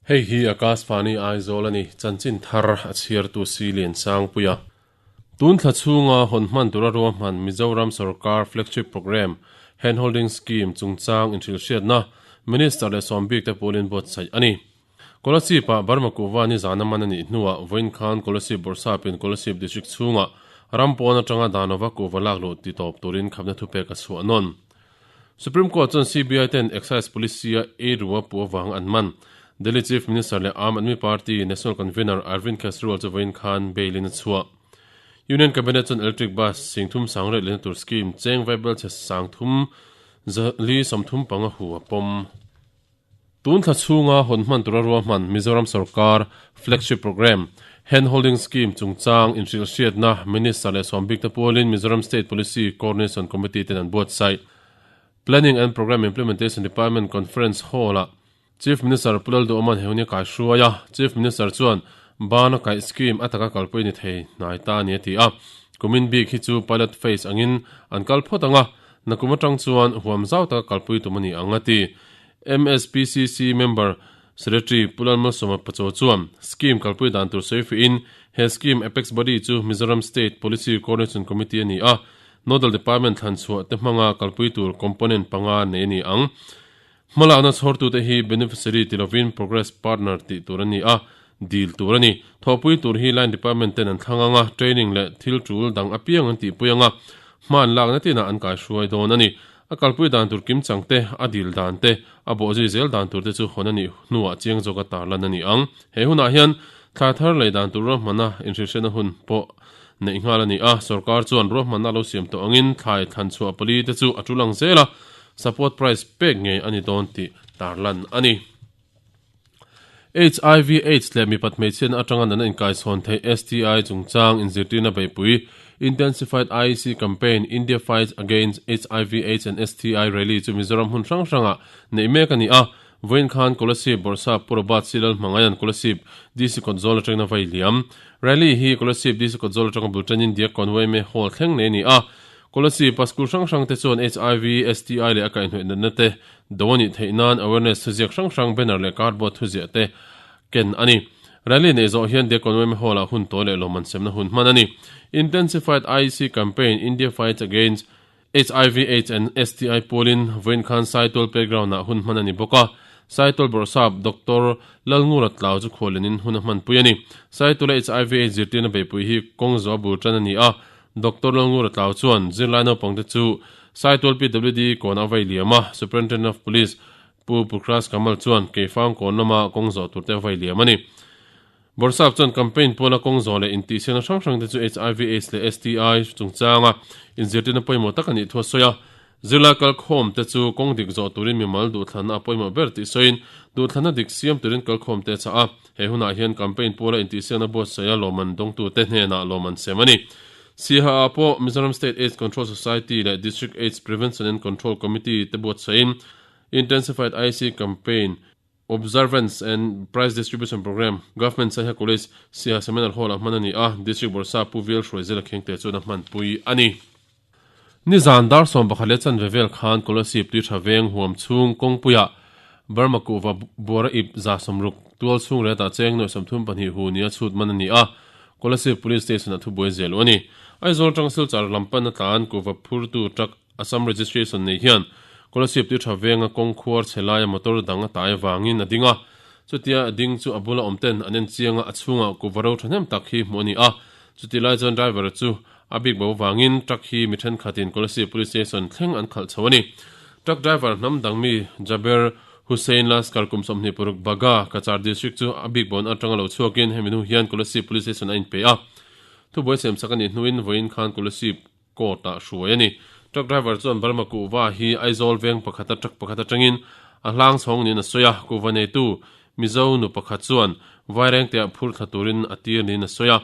Hei hi Akashvani Aizawl a ni, chanchin thar a chhiartu si Liansangpuia. Tun thla chhunga hawn hman tura ruahman Mizoram sorkar flagship programme Handholding Scheme chungchang inhrilhhriatna Minister leh sawmbik te pawlin buatsaih a ni. Kolasib-ah Burma kuhva nizan a man a nih hnuah vawiin khan Kolasib Bawrhsapin Kolasib District chhungah ram pawn atanga Danova kuhva lak luh ti tawp turin khapna thupek a chhuah nawn. Supreme Court chuan CBI ten Excise Policy-a ei ru a puh avang an man. Delhi Chief Minister leh Aam Aadmi Party National Convener Arvind Kejriwal chu vawiin khan bail-in a chhuah. Union Cabinet chuan electric bus singthum sang reh lehna tur scheme cheng vaibel chhe sangthum li 35 hu a pawm. Tun thla chhunga hawn hman tura ruahman Mizoram sorkar flagship programme Hand Holding Scheme chungchang inhrilhhriatna Minister leh sawmbik te pualin Mizoram State Policy Coordination Committee ten an buatsaih. Planning and Programme Implementation Department Conference Hall-ah Chief Minister Pu Lalduhawma'n he hun hi a kaihruai a, Chief Minister chuan bana kaih scheme a taka kalpui ni thei hnai ta a ni a ti a. Kumin bik hi chu pilot phase angin an kal phawt ang a, nakum atang chuan huam zau taka kalpui tum a ni ang a ti. MSPCC member Secretary Pu Lalmalsawma Pachaw chuan scheme kalpui dan tur sawi fuihin he scheme apex body chu Mizoram State Policy Coordination Committee a ni a, Nodal Department thlan chhuah te hmanga kalpui tur component panga nei a ni ang. Hmalakna chhawrtute hi beneficiary ti lovin progress partner tih tur a ni a, dil tur a ni. Thawhpui tur hi line department ten an thlang ang a, training leh thil tul dang apiang an tihpui ang a, hma an lakna tinah an kaihruai dawn a ni. A kalpui dan tur kim chang te, a dil dan te, a bawhzui zel dan tur te chu hawn a nih hnuah chiang zawka tarlan a ni ang. He hunah hian thla thar lei dan tur ruahmanna inhrilhriatna hun pawh neih nghal a ni a, sorkar chuan ruahmanna lo siam tawh angin thlai thlan chhuah pali te chu a tul ang zel a, support price pek ngei a ni dawn tih tarlan a ni. Hiv aids leh mipat hmeichhiatna atanga nana inkaichhawn theih STI chungchang inzirtirna beihpui Intensified IEC Campaign, India Fights Against hiv aids and STI Rally chu Mizoram hmun hrang hrangah neih mek a ni a. Vawiin khan Kolasib Bawrhsap Pu Robert C. Lalhmangaia'n Kolasib DC Kawtzawl atangin a vai liam. Rally hi Kolasib DC Kawtzawl atanga bul tanin Diakkawn yma Hall thleng nei a ni a. Kolasib a school hrang hrangte chuan hiv, STI leh a kaihhnawih natna te Do a nih theih nan awareness thuziak hrang hrang banner leh cardboard thuziah te ken a ni. Rally neih zawh hian Deacon Weme Hall ah hun tawi leh lawmman semna hun hman a ni. Intensified IEC Campaign, India Fights Against hiv, aids and STI pualin vawiin khan Saitual Playground ah hun hman a ni bawk a. Saitual Bawrhsap Doctor Lalngura Tlau chu khualin hun a hmanpui a ni. Saitual a hiv, aids zirtirna beihpui hi kawng zawh a bul tan a ni a. Doctor Lalngura Tlau chuan zirlai naupangte chu Saitual PWD kawn a vai liam a, Superintendent of Police Pu Pukhraj Kamal chuan Keifang kawn lama kawng zawh turte a vai liam a ni. Bawrhsap chuan campaign puala kawng zawh leh intihsiakna hrang hrangte chu hiv, aids leh STI chungchanga inzirtirna pawimawh tak a nih thu a sawi a. Zirlai kalkhawmte chu kawng dik zawh turin mimal duhthlanna a pawimawh ber tih sawiin duhthlanna dik siam turin kalkhawmte a chah a. He hunah hian campaign puala intihsiakna buatsaia lawmman dawngtute hnenah lawmman sem a ni. Siaha-ah pawh Mizoram State Aids Control Society leh District Aids Prevention and Control Committee te buatsaiin Intensified IC Campaign Observance and Prize Distribution Programme Government Saiha College Siaha Seminar Hall-ah hman a ni a, District Bawrhsa Pu Vial Hruaizela Khengte chuan a hmanpui a ni. Nizan dar 11 leh chanve vel khan Kolasib tuitha veng huam chhung kawngpuiah Burma kuhva buara ip 60 tual chhung retah cheng nuaih 32 hu nia chhut man a ni a, Kolasib Police Station-ah thubuai zel u a ni. Aizawl atanga Silchar lam pana tlan kuhva phurtu truck Assam registration nei hian Kolasib tuitha venga kawng khuar chhe laia motor dang a tai avangin a ding a, chutia a ding chu a bula awm ten an en chiang a, a chhungah kuhva ro thahnem tak hi hmuh a ni a, chuti lai chuan driver chu A bik bo vangin truck hi mi thenkhatin Kolasib Police Station thleng an khalh chho a ni. Truck driver hnam dang mi Jaber Hussain Laskar kum 26 Baga, Cachar District chu a bik bon atanga lo chhuakin hemi hnu hian Kolasib Police Station a inpe a. Thubuai semsak a nih hnuin vawiin khan Kolasib Court ah hruai a ni. Truck driver chuan Burma kuhva hi Aizawl veng pakhata truck pakhat atangin a hlang chhawng niin a sawi a, kuhva neitu Mizo nu pakhat chuan Vairengte-ah phur thla turin a tir niin a sawi a.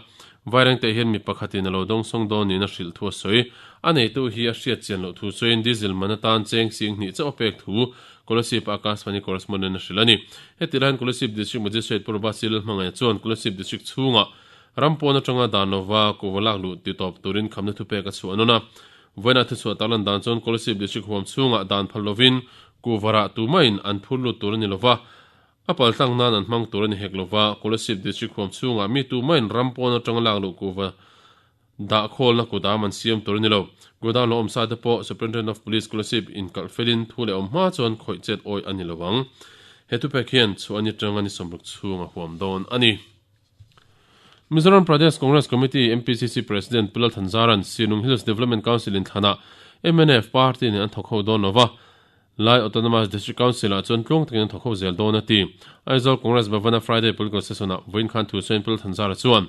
Vairengte hian mi pakhatin a lo dawngsawng dawn niin a hrilh thu a sawi. A neitu hi a hriat chian loh thu sawiin diesel man atan cheng sing hnih chauh a pek thu Kolasib Akashvani correspondent a hrilh a ni. Heti laiin Kolasib District Magistrate Pu Robasil Hmangaih chuan Kolasib District chhungah. Ram pawn atanga dan lova kuhva lak luh ti tawp turin khamna thupek a chhuah nawn a. Vawiinah thuchhuah tarlan dan chuan Kolasib District huam chhungah dan phal lovin kuhva rah tumahin an phur lut tur a ni lova, a paltlang nan an hmang tur a ni hek lova, Kolasib District huam chhungah mi tumahin ram pawn atanga lak luh kuhva Dah khawlna kudam an siam tur a ni lo. Godown lo awm sa te pawh Superintendent of Police Kolasib inkalh felin thu leh awm hma chuan khawih chet awih a ni lo ang. He thupek hian chhuah a ni tanga ni sawmruk chhung a huam dawn a ni. Mizoram Pradesh Congress Committee, MPCC, President Pu Lal Thanzaran Sinung Hills Development Council inthlanah mnf party nen an thawk ho dawn lo va, Lai Autonomous District Council-ah chuan tluang takin an thawk ho zel dawn a ti. Aizawl Congress Bhavana Friday Political Session-ah vawiin khan thu sawiin Pu Lalthanzara chuan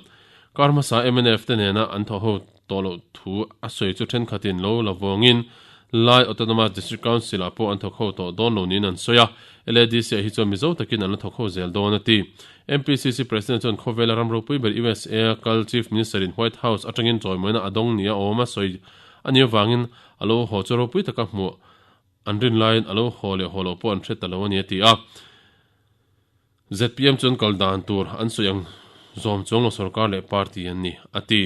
kar hmasa mnf te nena an thawh ho tawh loh thu a sawi chu thenkhatin lo la vawngin Lai Autonomous District Council-ah pawh an thawk ho tawh dawn lo niin an sawi a, LADC-ah hi chuan Mizo takin an la thawk ho zel dawn a ti. MPCC President chuan khawvela ram ropui ber USA-a kal Chief Minister-in White House atangin chawimawina a dawng nia awm a sawi a nih avangin a lo haw chu ropui taka hmuh An rin laiin a lo haw leh haw loh pawh an hre ta lo a ni a ti a. Zpm chuan kal dan tur an sawi ang zawm chuang lo sorkar leh party an ni a ti.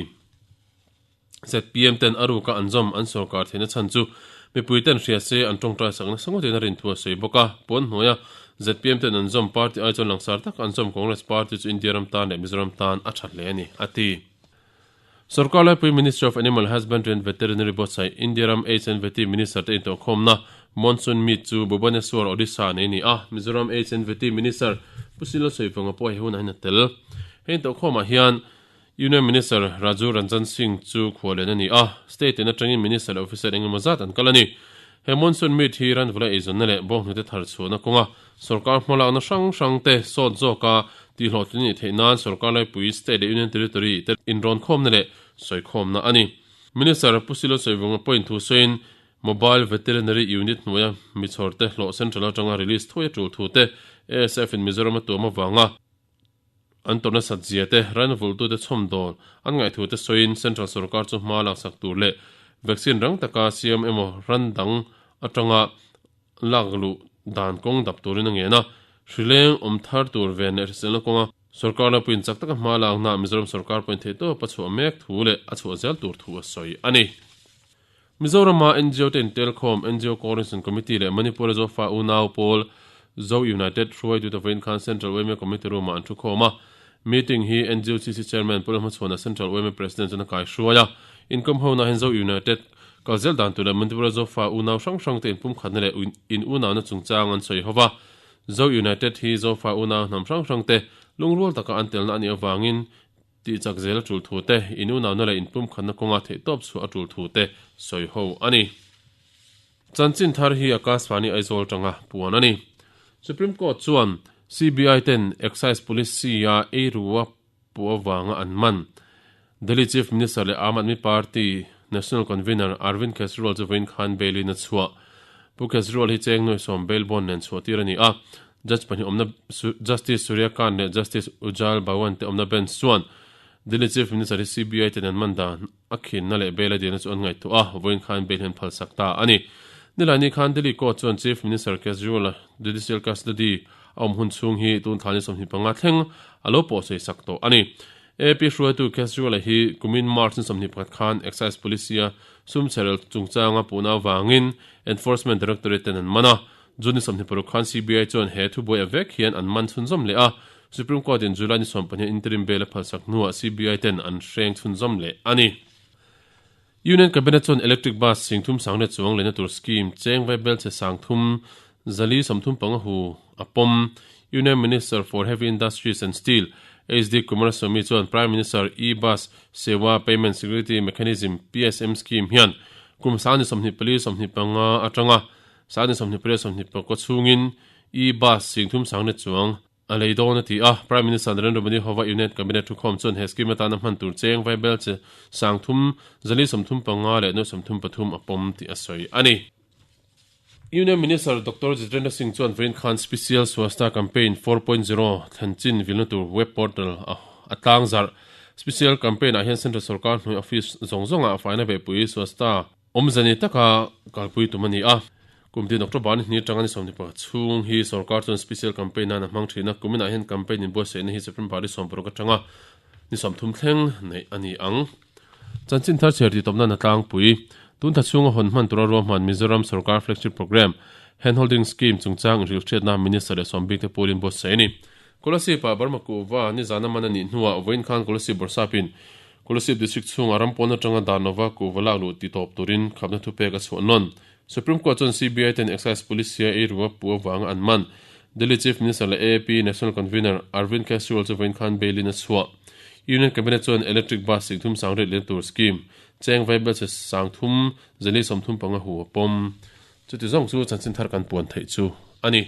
Zpm ten a ruka an zawm an sorkar theihna chhan chu mipui ten hria se an tawngtai sak nasa ngawtin a rin thu a sawi bawk a. Puan hnuaia zpm ten an zawm party ai chuan langsar taka an zawm Congress party chu India ram tan leh Mizoram tan a tha hle a ni a ti. Sorkar laipui Ministry of Animal Husbandry and Veterinary buatsaih India ram Aids and Vety Minister te intawhkhawmna Monsoon Meet chu Bhubaneswar, Odisha nei a ni a. Mizoram Aids and Vety Minister Pu Sunil Sawivawnga pawh he hunah hian a tel. He intawhkhawmah hian Union Minister Raju Ranjan Singh chu khuallen a ni a, State in atangin Minister leh Officer engemaw zat an kal a ni. He Monsoon Meet hi ranvula eizawnna leh bawnghnute thar chhuahna kawnga Sorkar hmalakna hrang hrang te sawt zawka tihhlawhtlin a nih theih nan sorkar laipui, state leh union territory te inrawnkhawmna leh sawikhawmna a ni. Minister Pu Silo Sawivunga pawhin thu sawiin Mobile Veterinary Unit hnuaia michhawr te hlawh central atanga release thuai a tul thu te, ASF in Mizoram a tuam avanga an tawrh nasat zia te, ran vulhtute chhawmdawl an ngaihthu te sawiin central sorkar chu hma laksak tur leh vaccine rang taka siam emaw ran dang atanga lak luh dan kawng dap turin a ngen a, hrileng awm thar tur ven leh hriselna kawnga sorkar lapuiin chak taka hma lakna Mizoram sorkar pawhin theihtawp a chhuah mek thu leh a chhuah zel tur thu a sawi a ni. Mizorama ngo te intelkhawm ngo Coordination Committee leh Manipur-a Zofa unau pawl Zo United hruaitute vawiin khan Central yma Committee Room-ah an thukhawm a. Meeting hi NGOCC Chairman Pu Lalhmachhuana Central yma President chuan a kaihruai a. Inkawm hona hian Zo United Kal zel dan tur leh Manipura Zofa unau hrang hrang te inpumkhatna leh in unauna chungchang an sawi ho va. Zo United hi Zofa unau hnam hrang hrang te lungrual taka an telna a nih avangin tihchak zel a tul thu te, in unauna leh inpumkhatna kawnga theihtawp chhuah a tul thu te sawi ho a ni. Chanchin thar hi Akashvani Aizawl tanga puan a ni. Supreme Court chuan CBI ten Excise Police C-a ei rua Pu avanga an man. Delhi Chief Minister leh Aam Aadmi Party National Convener Arvind Kejriwal chu vawiin khan bail in a chhuah. Pu Kejriwal hi cheng nuai sawm bail bond nen chhuah tir a ni a. Judge pahnih awmna Justice Surya Kant leh Justice Ujjal Bhawan te awmna bench chuan Delhi Chief Minister hi CBI ten an man dan a khinna leh bail a dilna chu an ngaihtuah a, vawiin khan bail hi an phalsak ta a ni. Nilaini khan Delhi Court chuan Chief Minister Kejriwal-a judicial custody a awm hun chhung hi tun thla ni 25 thleng a lo pawhsawi sak tawh a ni. AP hruaitu Kejriwal-a hi kumin March ni 21 khan Excise Police-a sum chherel chungchanga puhna avangin Enforcement Directorate ten an man a, June ni 26 khan CBI chuan he thubuai a vek hian an man chhunzawm leh a, Supreme Court in July ni 10 interim bail a phalsak hnuah CBI ten an hreng chhunzawm leh a ni. Union Cabinet chuan electric bus singthum sang leh chuang lehna tur scheme cheng vaibel chhe sang thum zali 30 panga hu a pawm. Union Minister for Heavy Industries and Steel HD Kumaraswamy chuan Prime Minister E-Bus Sewa Payment Security Mechanism, PSM, scheme hian kum sang ni 24 25 atanga Sani 28 24 chhungin e-bus singthum sang let chuang a lei dawn a ti a. Prime Minister Narendra Modi hova Union Cabinet thukhawm chuan he scheme atana hman tur cheng vaibel che sangthum zali 35 leh nuai 33 a pawm tih a sawi a ni. Union Minister Doctor Jitendra Singh chuan vawiin khan Special Swasthya Campaign 4.0 thlen chin vilna tur web portal a tlangzarh. Special Campaign ah hian Central Sorkar hnuai office zawng zawngah faina beihpui Swasthya Awmze ni taka kalpui tum a ni a, kum tin October ni hnih atanga ni 15 chhung hi sorkar chuan special campaign nan a hmang thin a, kuminah hian campaign inbuatsaihna hi September ni 16 atanga Ni 30 thleng neih a ni ang. Chanchin thar chhiar tih tawpna na tlangpui. Tun tha chhunga hawn hman tura ruahman Mizoram sorkar flagship programme Handholding Scheme chungchang inhrilhhriatna Minister leh sawmbik te pawhin buatsaih a ni. Kolasib ah Burma kuhva nizana man a nih hnuah vawiin khan Kolasib Bawrhsapin Kolasib District chhungah ram pawn atanga dan lova kuhva lak luh ti tawp turin khapna thupek a chhuah nawn. Supreme Court chuan CBI ten Excise Police sia ei rua pu avanga an man. Delhi Chief Minister leh AAP National Convener Arvind Kejriwal chu vawiin khan bail in a chhuah. Union Cabinet chuan Electric Bus singthum sang ret leh tur scheme cheng vaibel che sangthum zali 35 hu a pawm. Chuti zawng chu chanchin thar kan puan theih chu a ni.